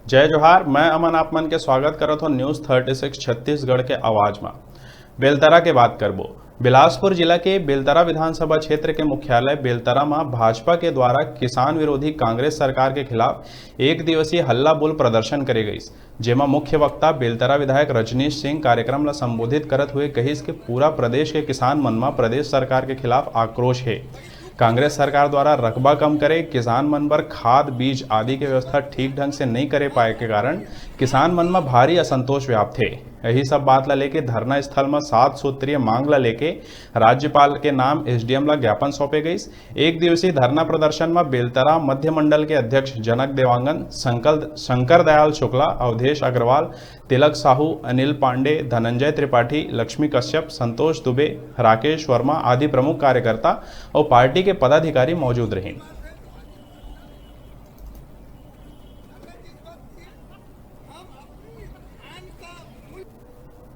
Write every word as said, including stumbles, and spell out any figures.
जय जोहार, मैं अमन आप मन के स्वागत करत हो न्यूज़ थर्टी सिक्स छत्तीसगढ़ के आवाज मा। बेलतरा के बात करबो। बिलासपुर जिला के बेलतरा विधानसभा क्षेत्र के मुख्यालय बेलतरा मा भाजपा के द्वारा किसान विरोधी कांग्रेस सरकार के खिलाफ एक दिवसीय हल्ला बोल प्रदर्शन करे गइस, जेमा मुख्य वक्ता बेलतरा विधायक रजनीश सिंह कार्यक्रम ला संबोधित करत हुए कहिस कि पूरा प्रदेश के किसान मन मा प्रदेश सरकार के खिलाफ आक्रोश हे। कांग्रेस सरकार द्वारा रकबा कम करे, किसान मन बर खाद, बीज आदि के व्यवस्था ठीक ढंग से नइ करे पाए के कारण किसान मन म भारी असंतोष व्याप्त हे। यही सब बात ला लेके धरना स्थल म सात सूत्रीय मांग ला लेके राज्यपाल के नाम एसडीएम ला ज्ञापन सौंपे गइस। एक दिवसीय धरना प्रदर्शन म बेलतरा मध्य मंडल के अध्यक्ष जनक देवांगन, संकल-, शंकर दयाल शुक्ला, अवधेश अग्रवाल, तिलक साहू, अनिल पांडे, धनंजय त्रिपाठी, लक्ष्मी कश्यप, संतोष दुबे, राकेश वर्मा आदि प्रमुख कार्यकर्ता अउ पार्टी के पदाधिकारी मौजूद रहिन।